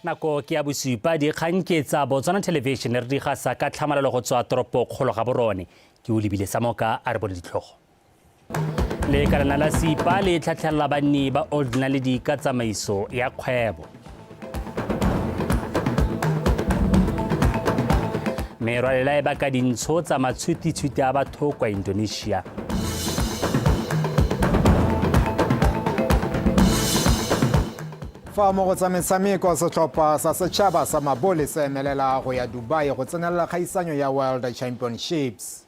Nako ke ya bosupa, dikgang ke tsa Botswana Television, re di gasa ka tlhamalalo go tswa toropo kgolo ga borone. Ke o lebile sa moka, a re bone ditlhogo. Lekalana la SIPA le tlhatlhelela banni ba Old Naledi ka tsamaiso ya kgwebo. Merwalela e baka dintsho tsa matshutitshuti a batho kwa Indonesia. Fa mo go tsa metshameko, setlhopha sa setšhaba sa mabole se emelela go ya Dubai go tsenelela kgaisanyo ya World Championships.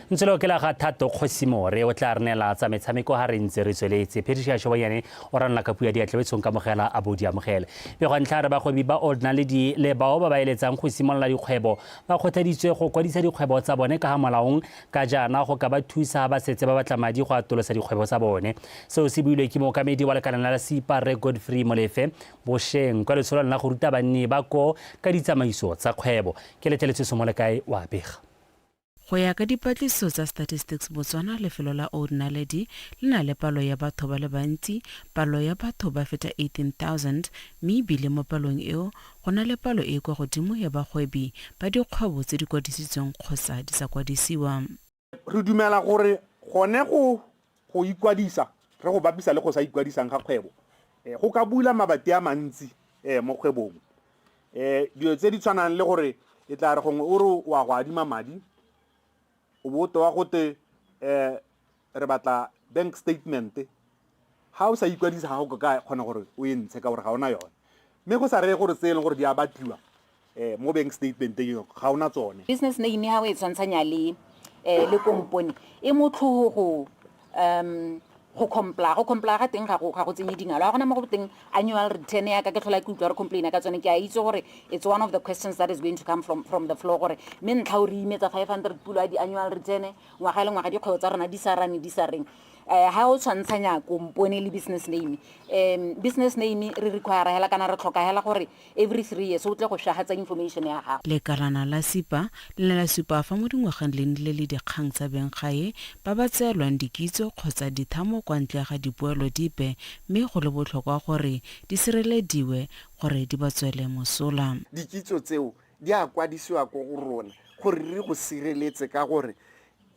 Ntselo ke la ga Thato Kgosimore o tla re neela tsa metshameko ha re ntse re tsweletse. Patricia Shobanyane o ranola ka puo ya diatla tshong kamogela a bo di amogele. Pego ntlha re bagwebi ba Old Naledi le bao ba ba eletsang go simolola dikgwebo ba kgothaditswe go kwadisa dikgwebo tsa bone ka ha molaong ka jaana go ka ba thusa ha ba setse ba batla madi go atolosa dikgwebo tsa bone. Seo se builwe ke mookamedi wa lekalana la SIPA Rre Godfrey Molefe bosheng kwa letsholong la go ruta banni ba koo ka ditsamaiso tsa kgwebo. Ke letleletswe Somolekae wa bega. Go ya ka dipatlisiso tsa Statistics Botswana, lefelo la Old Naledi le na le palo ya batho ba le bantsi, palo ya batho ba feta 18,000, mme ebile mo palong eo go na le palo e e kwa godimo ya bagwebi ba dikgwebo tse di kwadisitsweng kgotsa di sa kwadisiwa. Re dumela gore gone go go ikwadisa re go bapisa le go sa ikwadisang ga kgwebo go ka bula mabati a mantsi mo kgwebong. Dilo tse di tshwanang le gore e tla re gongwe o re o a go adima madi o bo o tewa gote re batla bank statement, ga o sa ikwadisa ga go ka kgona gore o e ntshe ka gore ga ona yone. Mme go sa reye gore tse e leng gore di a batliwa mo bank statement eo ga ona tsone. Business name ha o e tshwantshanya le le kompone e motlhoho go go comply, go comply ga teng ga go ga go tsenye dingalo, ga gona mo go teng annual return ya ka ke tlhola ke utlwa re complaina ka tsone. Ke a itse gore it's one of the questions that is going to come from the floor gore mme ntlha o re imetsa 500 pulo ya di-annual return ngwaga le ngwaga, dikgwebo tsa rona di sa rane di sa reng. Ha o tshwantshanya kompone le business name, business name re require hela kana re tlhoka hela gore every 3 years o tle go shagatsa information ya gago. Lekalana la SIPA le ne la supa fa mo dingwageng le nnile le dikgang tsa benggae ba ba tseelwang dikitso kgotsa dithamo kwa ntle ga dipoelo dipe mme go le botlhokwa gore di sirelediwe gore di ba tswele mosola. Dikitso tseo di a kwadisiwa ko go rona gore re go sireletse ka gore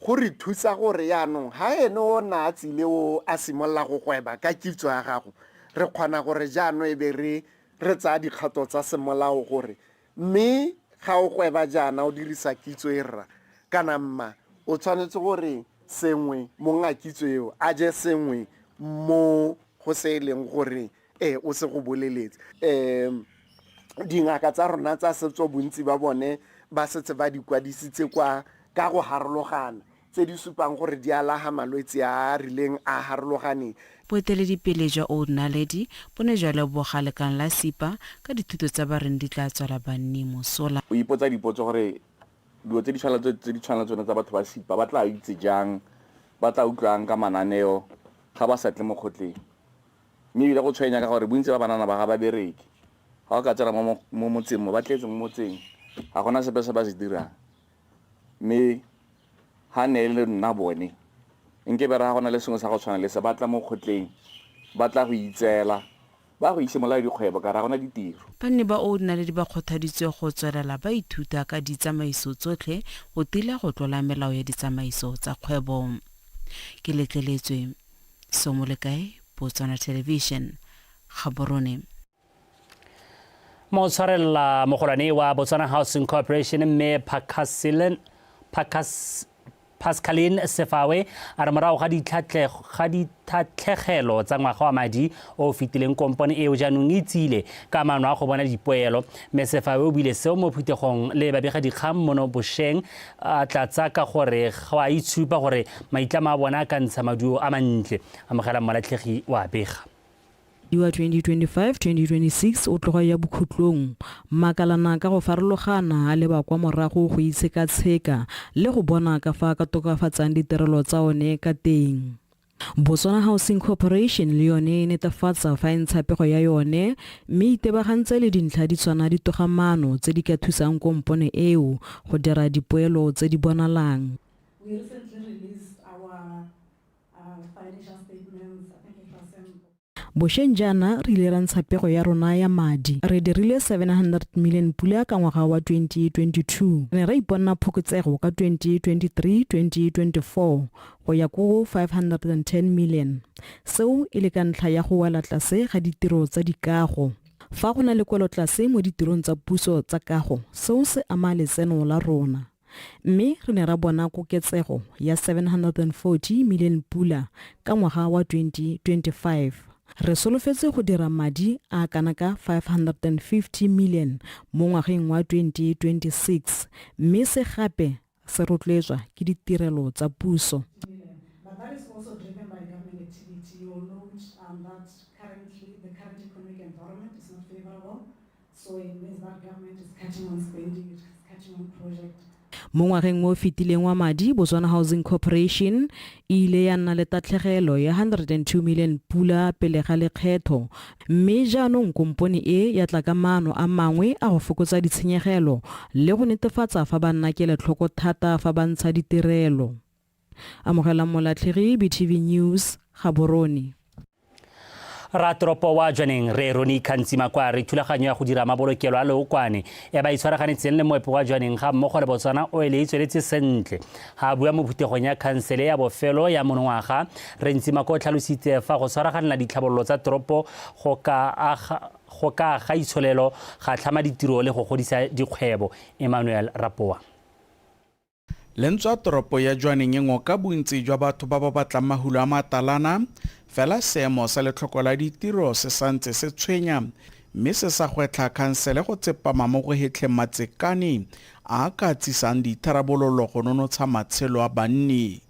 go re thusa gore yaanong ga ene o na a tsile o a simolola go gweba ka kitso ya gago, re kgona gore jaanong e be re re tsaya dikgato tsa semolao gore mme ga o gweba jaana o dirisa kitso e rra kana mma, o tshwanetse gore sengwe mong a kitso eo a je sengwe mo go se e leng gore ee o se go boleletse. Dingaka tsa rona tsa setso bontsi ba bone ba setse ba di kwadisitse kwa ka go harologana, tse di supang gore di alaha malwetse a a rileng a a harologaneng. Boeteledipele jwa Old Naledi bo ne jwa leboga lekala la SIPA ka dithuto tsa ba reng di tla tswela banni mosola. O ipotsa dipotso gore dilo tse di tshwana tse di tshwana tsone tsa batho ba SIPA ba tla itse jang, ba tla utlwang ka mananeo ga ba sa tle mo kgotleng. Mme ebile go tshwenya ka gore bontsi ba banana ba ga ba bereke. Ga o ka tsena mo mo motseng mo, ba tletse mo motseng, ga gona sepe se ba se dirang. Mme ga ne e le nna bone, nke be re ga go na le sengwe sa go tshwana le se, ba tla mo kgotleng, ba tla go itseela, ba go isimolola dikgwebo ka re ga gona ditiro. Banni ba Old Naledi ba kgothaditswe go tswelela ba ithuta ka ditsamaiso tsotlhe go tila go tlola melao ya ditsamaiso tsa kgwebo. Ke letleletswe. Somolekae, Botswana Television, Gaborone. Motshwarelela mogolwane wa Botswana Housing Corporation mme Pascaline Sefawe a re morago ga dithatlhegelo tsa ngwaga wa madi o o fetileng kompone eo jaanong e tsile ka maano a go bona dipoelo. Mme Sefawe o buile seo mo phuthegong le babegadikgang mono bosheng, a tlatsa ka gore go a itshupa gore maitlamo a bona a ka ntsha maduo a mantle. Amogelang Molatlhegi wa bega. Wa 2025-2026 o tloga ya bokhutlong, makalana ka go farologana a leba kwa morago go itshekatsheka le go bona ka fa a ka tokafatsang ditirelo tsa one ka teng. Botswana Housing Corporation le yone e netefatsa fa e ntsha pego ya yone mme e itebagantse le dintlha di tshwana ditogamaano tse di ka thusang kompone eo go dira dipoelo tse di bonalang. We recently released our financial statements, I think it was in. Bošeng jaana re ile ra ntsha pego ya rona ya madi. Re dirile 700 million pula ka ngwaga wa 2022. Re ne ra iponna phokotsego ka 2023, 2024 go ya ko go 510 million. Seo e le ka ntlha ya go wela tlase ga ditiro tsa dikago. Fa go na le kwelotlase mo ditirong tsa puso tsa kago, seo se ama letseno la rona. Mme re ne ra bona koketsego ya 740 million pula ka ngwaga wa 2025. Re solofetse go dira madi a kana ka 550 million mo ngwageng wa 2026, mme se gape se rotloetswa ke ditirelo tsa puso. Mo ngwageng o fetileng wa madi, Botswana Housing Corporation e ile ya nna le tatlhegelo ya 102 million pula pele ga lekgetho, mme jaanong kompone e ya tla ka maano a mangwe a go fokotsa ditshenyegelo le go netefatsa fa ba nna kelotlhoko thata fa ba ntsha ditirelo. Amogelang Molatlhegi, BTV News, Gaborone. Ratoropo wa Jwaneng Rre Ronnie Khantsimakwa a re thulaganyo ya go dira mabolokelo a leokwane e ba itshwaraganetseng le moepo wa Jwaneng ga mmogo le Botswana Oil e tsweletse sentle. Ga a bua mo phuthegong ya khansele ya bofelo ya monongwaga, Rre Ntsimakwa o tlhalositse fa go tshwaraganela ditlhabololo tsa toropo go ka aga go ka aga itsholelo, ga tlhama ditiro le go godisa dikgwebo. Emmanuel Rapoa. Le ntswa toropo ya Jwaneng e ngoka bontsi jwa batho ba ba batlang mahulo a matalana, fela seemo sa letlhoko la ditiro se santse se tshwenya mme se sa gwetlha khansele go tsepama mo go hetlheng matsekane a a ka tsisang ditharabololo go nonotsha matshelo a banni.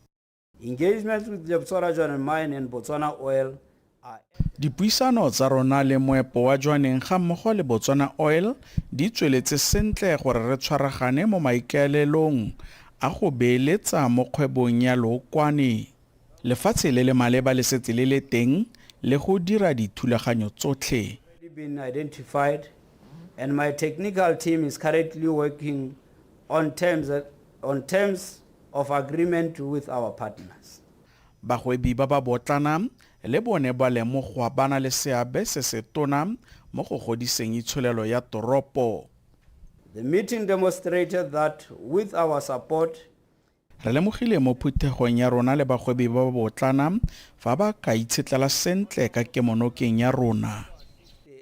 Engagement with the Botswana Jwaneng Mine and Botswana Oil are. Dipuisano tsa rona le moepo wa Jwaneng gammogo le Botswana Oil di tsweletse sentle gore re tshwaragane mo maikaelelong a go beeletsa mo kgwebong ya lookwane. Lefatshe le le maleba le setse le le teng le go dira dithulaganyo tsotlhe. Been identified and my technical team is currently working on terms, on terms of agreement with our partners. Bagwebi ba ba botlana le bone ba lemogwa ba na le seabe se setona mo go godiseng itsholelo ya toropo. The meeting demonstrated that with our support, Re lemogile mo phuthegong ya rona le bagwebi ba ba botlana fa ba ka itshetlela sentle ka kemonokeng ya rona.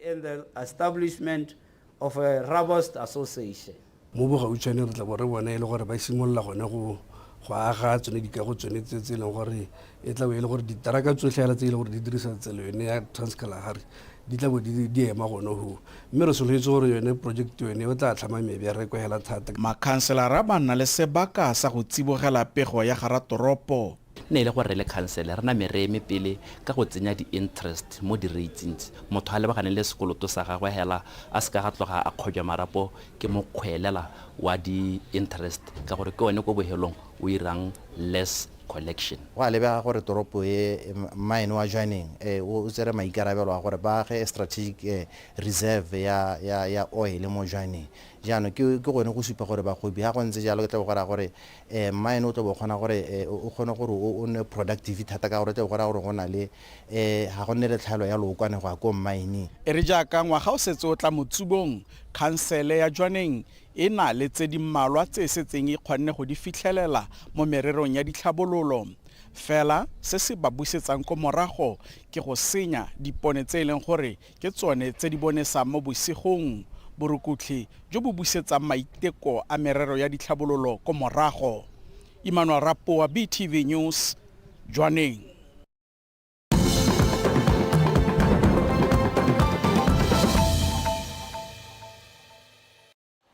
In the establishment of a robust association. Mo bogautshwaneng re tla bo re bona e le gore ba simolola gone go go aga tsone dikago tsone tse tse e leng gore e tla bo e le gore diteraka tsotlhe fela tse e leng gore di dirisa tsela yone ya Transkalahari di tla bo di di ema gone hoo mme re solofetse gore yone project yone o tla tlhama mebereko hela thata. Makhanselara ba nna le sebaka sa go tsibogela pego ya ga ratoropo. Ne e le gore re le khansele re name re eme pele ka go tsenya di-interest mo di-ratesng tse. Motho a lebagane le sekoloto sa gagwe hela a se ka ga tloga a kgojwa marapo ke mokgweelela wa di-interest ka gore ke one ko bohelong o irang less collection. Go a lebega gore toropo e, mine wa Jwaneng o tsere maikarabelo a gore ba age strategic reserve ya, ya, ya oil mo Jwaneng. Jaanong ke, ke gone go supa gore bagwebi ga go ntse jalo ke tla bo go raya gore mine o tlo bo kgona gore o kgone gore o nne productive thata ka gore tlo bo go raya gore go na le ga go nne le tlhaelo ya lookwane go ya ko mmineng. E re jaaka ngwaga o setse o tla motsubong, khansele ya Jwaneng e na le tse di mmalwa tse e setseng e kgonne go di fitlhelela mo mererong ya ditlhabololo. Fela se se ba busetsang ko morago ke go senya dipone tse e leng gore ke tsone tse di bonesang mo bosigong, borukutlhi jo bo busetsang maiteko a merero ya ditlhabololo ko morago. Emmanuel Rapoa, BTV News, Jwaneng.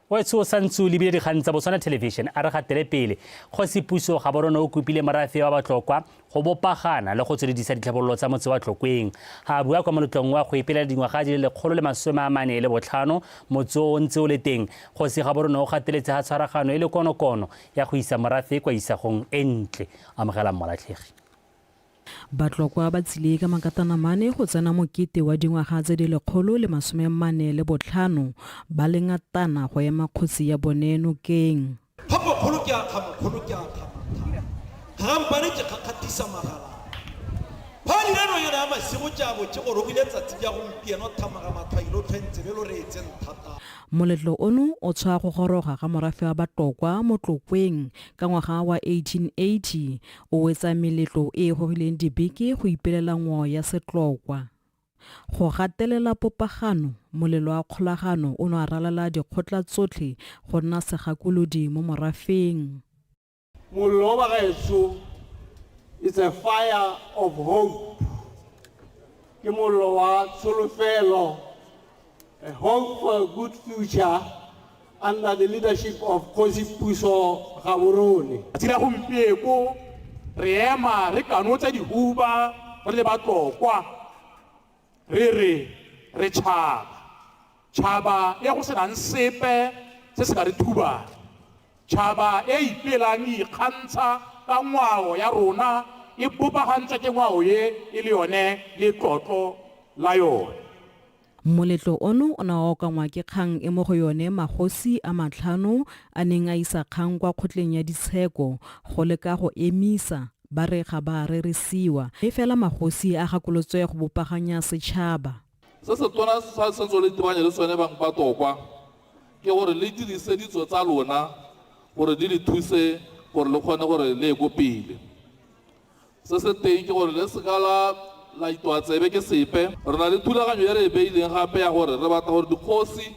Wetsho o santse o lebile dikgang tsa Botswana Television a re gatele pele. Kgosi Puso Gaborone o kopile morafe wa Batlokwa go bopagana le go tsweledisa ditlhabololo tsa motse wa Tlokweng. Ga a bua kwa moletlong wa go ipelela dingwaga di le 145 motse o ntse o le teng, Kgosi Gaborone o gateletse ga tshwaragano e le konokono ya go isa morafe kwa isagong e ntle. Amogelang Molatlhegi. Batlokwa ba tsile ka makatanamane go tsena mokete wa dingwaga tse di 145 ba le ngatana go ema kgosi ya bone nokeng. Kgopokgolo ke a kga mokgolo ke a kga mathata. Kgarampane ke kgakgathisa magalapa. Phadira nonyana ya masigo tša bo tše gorogile tsatsi bja gompieno thamaga mathwailo tlhwentse belo re etseng thata. Moletlo ono o tshwaya go goroga ga morafe wa Batlokwa mo Tlokweng ka ngwaga wa 1880, o wetsa meletlo e e gogileng dibeke go ipelela ngwao ya Setlokwa. Go gatelela popagano, molelo wa kgolagano o ne wa ralala dikgotla tsotlhe go nna segakolodi mo morafeng. Mollo wa bagaetsho it's a fire of hope. Ke mollo wa tsholofelo, a hope for a good future under the leadership of Kgosi Puso Gaborone. Tsatsi la gompieko re ema re kanotse dihuba re le Batlokwa re re re tšhaba, tšhaba e go senang sepe se se ka re thubang, tšhaba e e ipelang e ikgantsha ka ngwao ya rona e bopagantswe ke ngwao ye e le yone letlotlo la yone. Moletlo ono o ne wa okangwa ke kgang e mo go yone magosi a matlhano a neng a isa kgang kwa kgotleng ya ditsheko go leka go emisa ba re ga ba a rerisiwa mme fela magosi a gakolotswe go bopaganya setšhaba. Se se tona se tshwanetseng le itebaganye le sone bang ba Tokwa ke gore le dirise ditso tsa lona gore di le thuse gore le kgone gore le ye ko pele. Se se teng ke gore le seka la la itoa tsebe ke sepe. Re na le thulaganyo e re e beileng gape ya gore re batla gore dikgosi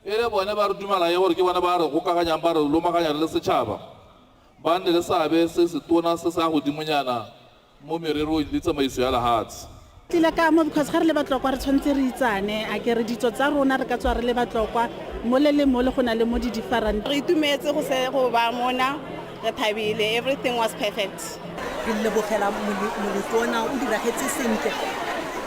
e le bone ba re dumelang gore ke bone ba re gokaganyang ba re lomaganya re le setšhaba, ba nne le seabe se setona se sa godimonyana mo mererong le tsamaiso ya lehatshe. Tlile ka mo because ga re le Batlokwa re tshwanetse re itsane, a ke re ditso tsa rona re ka tswa re le Batlokwa mole le mole go na le mo di different. Re itumetse go se go ba mona, re thabile, everything was perfect. Re lebogela moletlo ona o diragetse sentle,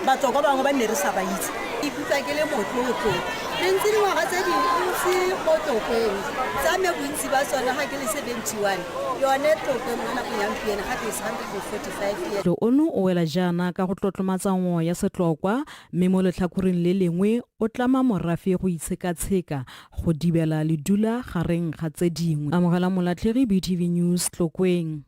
Batlokwa bangwe ba nne re sa ba itse. Ke ikutlwa ke le motlotlo, re ntse dingwaga tse dintsi mo Tlokweng, tsa me bontsi ba tsone ga ke le 71, yone Tlokweng mo nakong ya gompieno ga ke 145 years. Moletlo ono o wela jaana ka go tlotlomatsa ngwao ya Setlokwa mme mo letlhakoreng le lengwe o tlama morafe go itshekatsheka go dibela ledula gareng ga tse dingwe. Amogela Molatlhegi, BTV News, Tlokweng.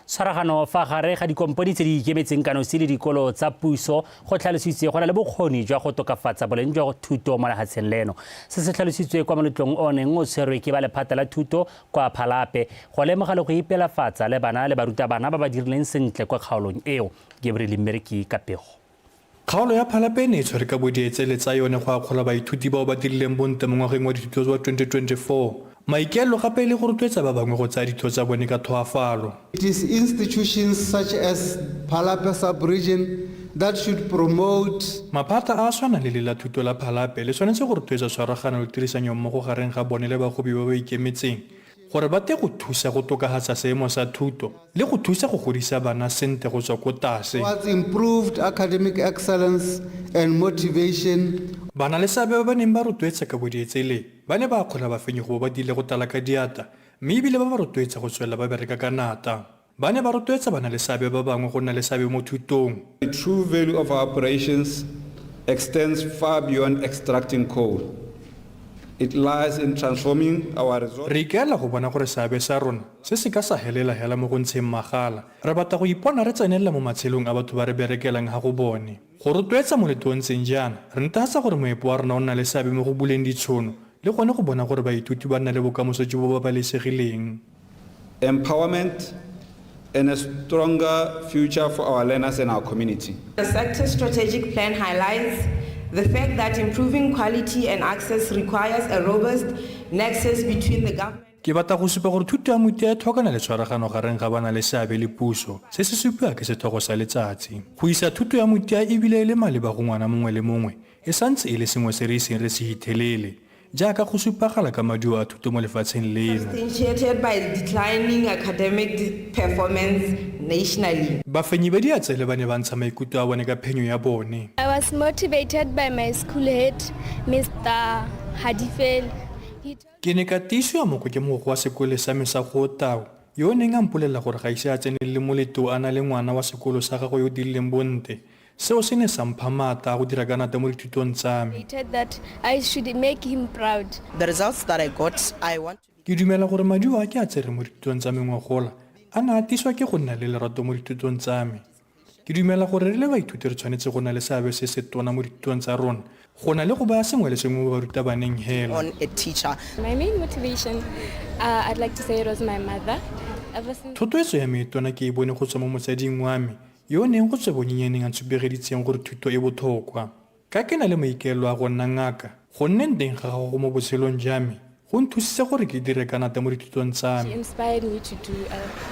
Tshwaragano fa gare ga dikompone tse di ikemetseng ka nosi le dikolo tsa puso go tlhalositswe go na le bokgoni jwa go tokafatsa boleng jwa thuto mo lehatsheng leno. Se se tlhalositswe kwa moletlong o neng o tshwerwe ke ba lephata la thuto kwa Phalape go lemoga le go ipelafatsa le bana le barutabana ba ba dirileng sentle kwa kgaolong eo. Gabriel Mmereki ka pego. Kgaolo ya Phalape e ne e tshwere ka bodietsele tsa yone go akgola baithuti bao ba dirileng bontle mo ngwageng wa dithuto wa 2024. Maikaelelo gape e le go rotloetsa ba bangwe go tsaya dithuto tsa bone ka tlhoafalo. It is institutions such as Phalape sub-region that should promote. Maphata a a tshwanang le le la thuto la Phalape le tshwanetse go rotloetsa tshwaragano le tirisanyommogo gareng ga bone le bagwebi ba ba ikemetseng gore ba te go thusa go tokahatsa seemo sa thuto le go thusa go godisa bana sente go tswa ko tase. Towards improved academic excellence and motivation. Bana le seabe ba ba neng ba rotloetsa ka bodietsele ba ne ba akgola bafenyi go bo ba dile go tala ka diata mme ebile ba ba rotloetsa go tswelela ba bereka ka nata. Ba ne ba rotloetsa bana le seabe ba bangwe go nna le seabe mo thutong. The true value of our operations extends far beyond extracting coal. It lies in transforming our resources. Re ikaelela go bona gore seabe sa rona se se ka sa helela hela mo go ntsheng magala. Re batla go ipona re tsenelela mo matshelong a batho ba re berekelang ha go bone. Go rotloetsa moletlo o ntseng jaana, re netefatsa gore moepo wa rona o nna le seabe mo go buleng ditshono le gone go bona gore baithuti ba nna le bokamoso jo bo babalesegileng. Empowerment and a stronger future for our learners and our community. The sector strategic plan highlights the fact that improving quality and access requires a robust nexus between the government. Ke batla go supa gore thuto ya motia e tlhokana le tshwaragano gareng ga bana le seabe le puso. Se se supiwa ke setlhogo sa letsatsi. Go isa thuto ya motia ebile e le maleba go ngwana mongwe le mongwe e santse e le sengwe se re iseng re se hithelele. Jaaka go supagala ka maduo a thuto mo lefatsheng leno. Substantiated by declining academic performance nationally. Bafenyi ba diatsele ba ne ba ntsha maikutlo a bone ka phenyo ya bone. I was motivated by my school head, Mister Hadifele. He Ke ne ka tiisiwa moko ke mogokgo wa sekole sa me sa Gootau, yo o neng a mpolelela gore ga ise a tsenelele moletlo a na le ngwana wa sekolo sa gagwe yo o dirileng bonte. Seo se ne sa mpha maatla a go dira ka nata mo dithutong tsa me. That I should make him proud. The results that I got, I want to Ke dumela gore maduo a ke a tsereng mo dithutong tsa me ngogola a ne a tiswa ke go nna le lerato mo dithutong tsa me. Ke dumela gore re le baithuti re tshwanetse go nna le seabe se se tona mo dithutong tsa rona go na le go baya sengwe le sengwe mo barutabaneng hela. On a teacher. My main motivation, I'd like to say it was my mother. Ever since Thotloetso ya me e tona ke e bone go tswa mo motsading wa me yo o neng go tswa bonnyenyaneng a ntshupegeditseng gore thuto e botlhokwa. Ka ke na le maikaelelo a go nna ngaka, go nneng teng ga gago mo botshelong jwa me go nthusitse gore ke dire ka nata mo dithutong tsa me. She inspired me to do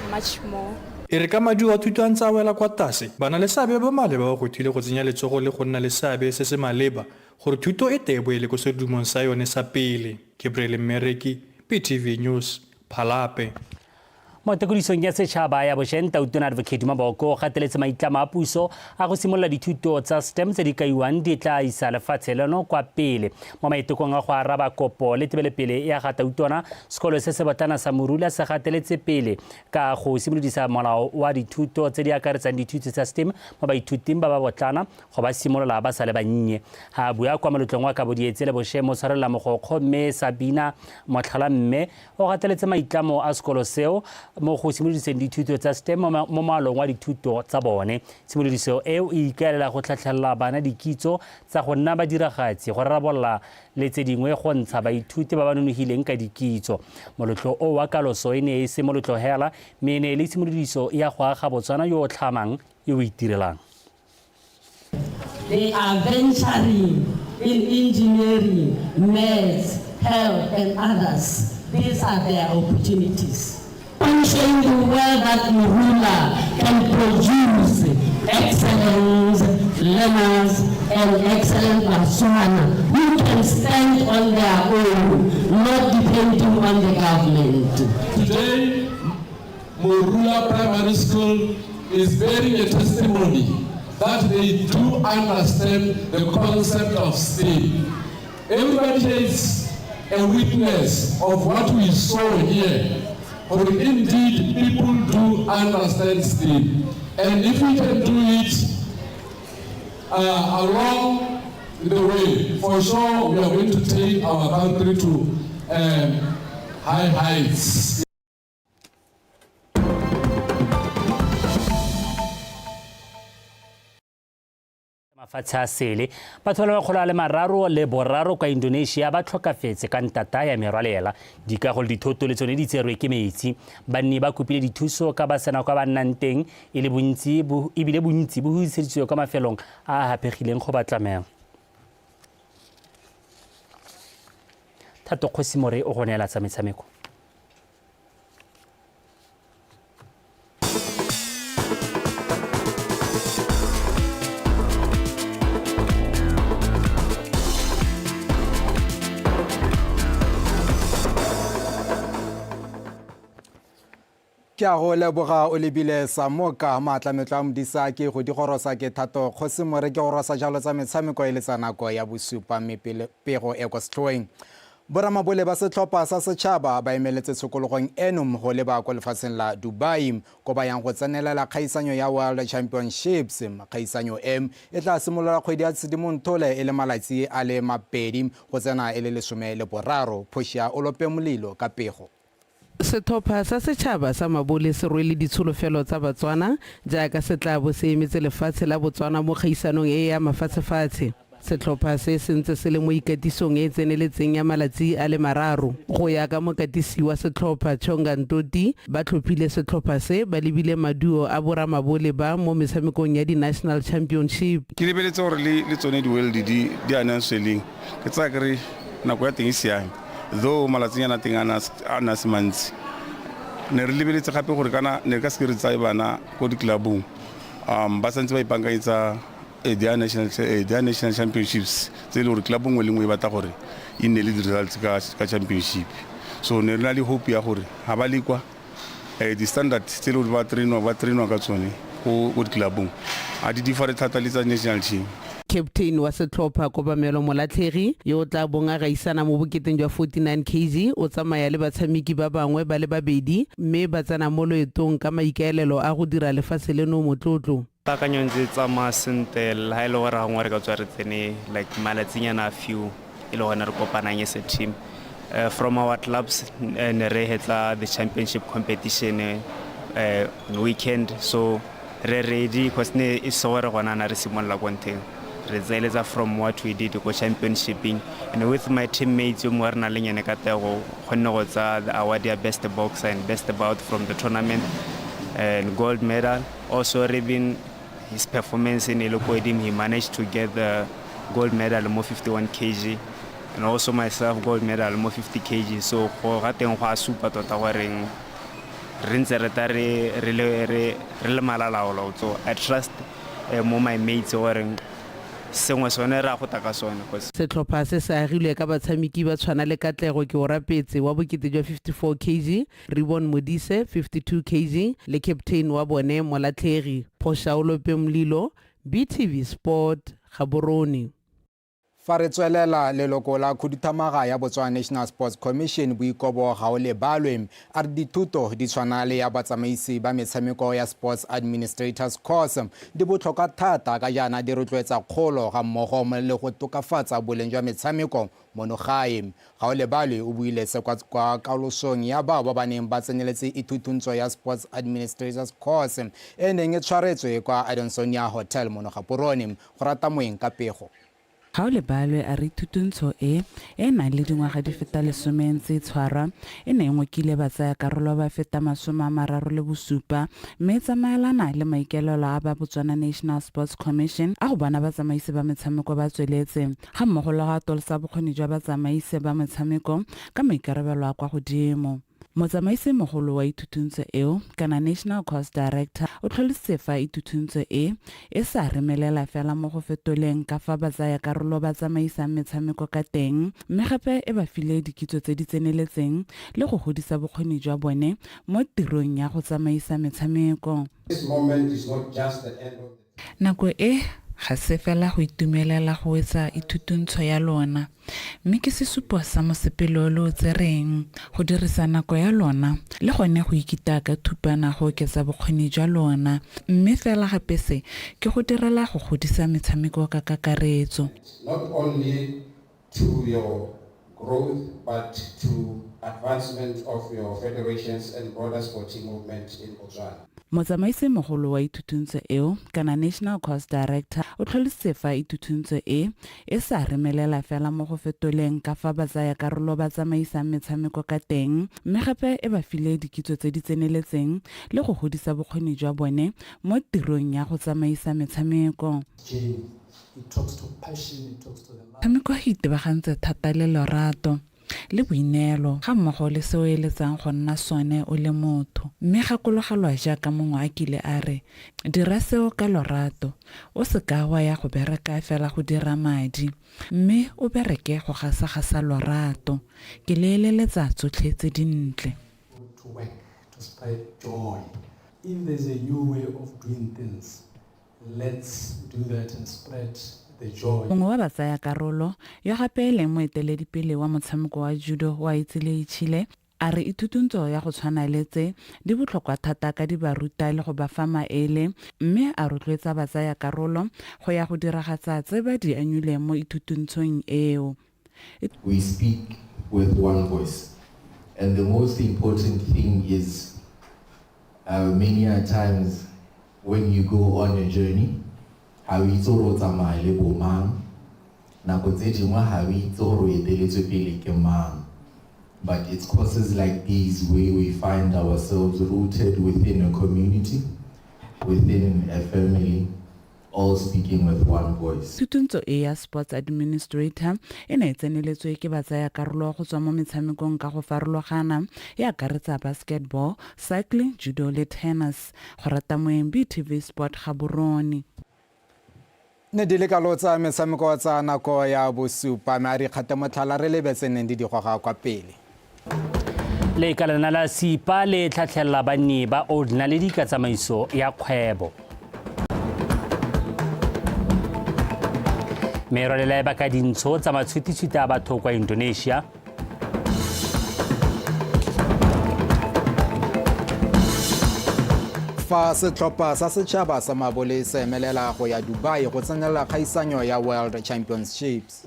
much more. E re ka maduo a thuto a ntse a wela kwa tlase, banaleseabe ba maleba ba gwetlhile go tsenya letsogo le go nna le seabe se se maleba gore thuto e tle e boele ko sedumong sa yone sa pele. Gabriel Mmereki, PTV News, Phalape. Mo tekodisong ya setšhaba ya bošeng, Tautona Advocate Maboko o gateletse maitlamo a puso a go simolola dithuto tsa STEM tse di kaiwang di tla isa lefatshe leno kwa pele. Mo maitekong a go araba kopo le tebelepele ya ga Tautona, sekolo se se botlana sa Morula se gateletse pele ka go simolodisa molao wa dithuto tse di akaretsang dithuto tsa STEM mo baithuting ba ba botlana go ba simolola ba sa le bannye. Ha a bua kwa moletlong wa kabo dietse le bošeng, motshwarelela mogokgo mme Sabina Motlhala mme O gateletse maitlamo a sekolo seo mo go simolodiseng dithuto tsa STEM mo moalong wa dithuto tsa bone. Tshimolodiso eo e ikaelela go tlhatlhelela bana dikitso tsa go nna badiragatsi, go rarabolola le tse dingwe go ntsha baithuti ba ba nonogileng ka dikitso. Moletlo o wa kaloso e ne e se moletlo hela, mme e ne e le tshimolodiso ya go aga Botswana yo o tlhamang, yo o itirelang. They are venturing in engineering, maths, health and others. These are their opportunities. I'm showing the world that Morula can produce excellent learners and excellent Batswana who can stand on their own, not depending on the government. Today, Morula Primary School is bearing a testimony that they do understand the concept of STEM. Everybody here is a witness of what we saw here. For indeed, people do understand STEM. And if we can do it along the way, for sure we are going to take our country to high heights. Mafatshe a sele. Batho ba le 303 kwa Indonesia ba tlhokafetse ka ntata ya merwalela. Dikago le dithoto le tsone di tserwe ke metsi. Banni ba kopile dithuso ka ba sena kwa ba nnang teng e le bontsi bo, ebile bontsi bo huiseditswe kwa mafelong a a haphegileng go ba tlamela. Thato Kgosi More o go neela tsa metshameko. Ke a go leboga o lebile Samoka. Maatlametlo a modisa ke go di gorosa ke Thato Kgosi More ke gorosa jalo tsa metshameko e le tsa nako ya bosupa mme pele pego e kwa setlhoeng. Boramabole ba setlhopha sa setšhaba ba emeletse tshokologong eno go leba ko lefatsheng la Dubai ko ba yang go tsenelela kgaisanyo ya World Championships. Kgaisanyo e e tla simolola kgwedi ya Sedimonthole e le malatsi a le 2 go tsena e le 13. Phošia o lope molelo ka pego. Sethopha sa setšhaba sa mabole se rwele ditsholofelo tsa Batswana jaaka se tlaa bo se emetse lefatshe la Botswana mo kgaisanong e ya mafatshefatshe. Setlhopha se se ntse se le mo ikatisong e e tseneletseng ya malatsi a le mararo. Go ya ka mokatisi wa setlhopha, Chonga Ntoti, ba tlhophile setlhopha se ba lebile maduo a boramabole ba mo metshamekong ya di-National Championship. Ke lebeletse gore le tsone di-world di di announce leng. Ke tsaya ke re nako ya teng e siame, though malatsinyana a teng a ne a se mantsi. Ne re lebeletse gape gore kana ne re ka seke re tsaye bana ko di-club-ong, ba santse ba ipaakanyetsa their national, their national championships tse e le gore club nngwe le nngwe e batla gore e nne le di-results ka championship. So ne re na le hope ya gore ga ba le kwa di-standard tse e le gore ba trainwa, ba trainwa ka tsone ko di-clubong ga di differe thata le tsa national team. Captain wa setlhopha Kobamelo Molatlhegi yo o tla bong a gaisana mo boketeng jwa 49 kg o tsamaya le batshameki ba bangwe ba le babedi mme ba tsena mo loetong ka maikaelelo a go dira lefatshe leno motlotlo. Paakanyo ntse e tsamaya sentle le ha e le gore gangwe re ka tswa re tsene like malatsinyana a few e le gone re kopanang as a team. From our clubs ne re hetla the championship competition weekend so re ready cause ne e se gore gona na re simolola ko ntheng re tseeletsa from what we did ko championshiping and with my teammates yo mongwe re nang le ene ka tego kgonne go tsa the award ya best boxer and best bout from the tournament and gold medal. Also Rebin, his performance in e le ko godimo, he managed to get the gold medal mo 51 kg and also myself gold medal mo 50 kg. So go ga teng go a supa tota goreng re ntse re ta re re le re re le malalaolo. So I trust mo my mates goreng sengwe sone re a go ta ka sone. Setlhopha se se agilwe ka batshameki ba tshwana le Katlego Keorapetse wa bokete jwa 54 kg, Rebon Modise 52 kg le captain wa bone Molatlhegi Phoshaolope Mlilo. BTV Sport, Gaborone. Fa re tswelela, leloko la khuduthamaga ya Botswana National Sports Commission Boikobo Gaolebalwe a re dithuto di tshwana le ya batsamaisi ba metshameko ya Sports Administrators Course di botlhokwa thata ka jaana di rotloetsa kgolo ga mmogo le go tokafatsa boleng jwa metshameko mono gae. Gaolebalwe o buile se kwa kalosong ya bao ba ba neng ba tseneletse ithuthuntso ya Sports Administrators Course e neng e tshwaretswe kwa Adonsonia Hotel mono Gaborone. Go rata moeng ka pego. Gaolebalwe a re thutuntsho e, e nang le dingwaga di feta lesome e ntse e tshwarwa, e ne e ngokile batsayakarolo ba feta 37 mme e tsamaelana le maikaelelo a ba Botswana National Sports Commission a go bona batsamaisi ba metshameko ba tsweletse, ga mmogo le go atolosa bokgoni jwa batsamaise ba metshameko ka maikarabelo a kwa godimo. Motsamaisi mogolo wa ithuthuntso eo, kana National Course Director, o tlhalositse fa ithuthuntso e, e sa remelela fela mo go fetoleng ka fa batsayakarolo ba tsamaisang metshameko ka teng, mme gape e ba file dikitso tse di tseneletseng le go godisa bokgoni jwa bone mo tirong ya go tsamaisa metshameko. This moment is not just the end of the. Nako e ga se fela go itumelela go wetsa ithutuntsho ya lona, mme ke sesupo sa mosepele o lo o tsereng, go dirisa nako ya lona le gone go ikitaya ka thupana go oketsa bokgoni jwa lona, mme fela gape se ke go direla go godisa metshameko ka kakaretso. Not only to your growth but to advancement of your federations and broader sporting movement in Botswana. Motsamaisi mogolo wa ithuthuntso eo, kana National Course Director, o tlhalositse fa ithuthuntso e, e sa remelela fela mo go fetoleng ka fa batsayakarolo ba tsamaisang metshameko ka teng, mme gape e ba file dikitso tse di tseneletseng le go godisa bokgoni jwa bone mo tirong ya go tsamaisa metshameko. Tshameko e itebagantse thata le lorato le boineelo ga mmogo le se o eletsang go nna sone o le motho. Mme gakologelwa jaaka mongwe a kile a re, Dira seo ka lorato. O se ka wa ya go bereka fela go dira madi, mme o bereke go gasagasa lorato. Ke le eleletsa tsotlhe tse dintle. To work to spread joy. If there's a new way of doing things, Let's do that and spread the joy. Mongwe wa batsayakarolo, yo gape e leng moeteledipele wa motshameko wa judo wa Itshile, a re ithutuntso ya go tshwana le tse di botlhokwa thata ka di ba ruta le go ba fa maele, mme a rotloetsa batsayakarolo go ya go diragatsa tse ba di anyuleng mo ithutuntshong eo. We speak with one voice and the most important thing is many a times when you go on a journey ga o itse gore o tsamaya le bo mang, nako tse dingwe ga o itse gore o eteletswe pele ke mang, but it's courses like these where we find ourselves rooted within a community, within a family, all speaking with one voice. Thutuntso e ya Sports Administrator e ne e tseneletswe ke batsayakarolo go tswa mo metshamekong ka go farologana, e akaretsa basketball, cycling, judo le tennis. Go rata moeng BTV Sport Gaborone. Ne di le kalo tsa metshameko tsa nako ya bosupa, mme a re ikgate motlhala re lebe tse neng di di goga kwa pele. Lekalana la SIPA le tlhatlhelela banni ba Old Naledi ka tsamaiso ya kgwebo. Merwalela e baka dintsho tsa matshwititshwiti a batho kwa Indonesia. Fa setlhopha sa setšhaba sa mabole se emelela go ya Dubai go tsenelela kgaisanyo ya World Championships.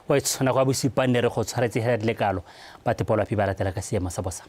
Wa tshwana kwa bosupa nne re go tshwaretse hela dilekalo. Batho polwapi ba latela ka seemo sa bosa.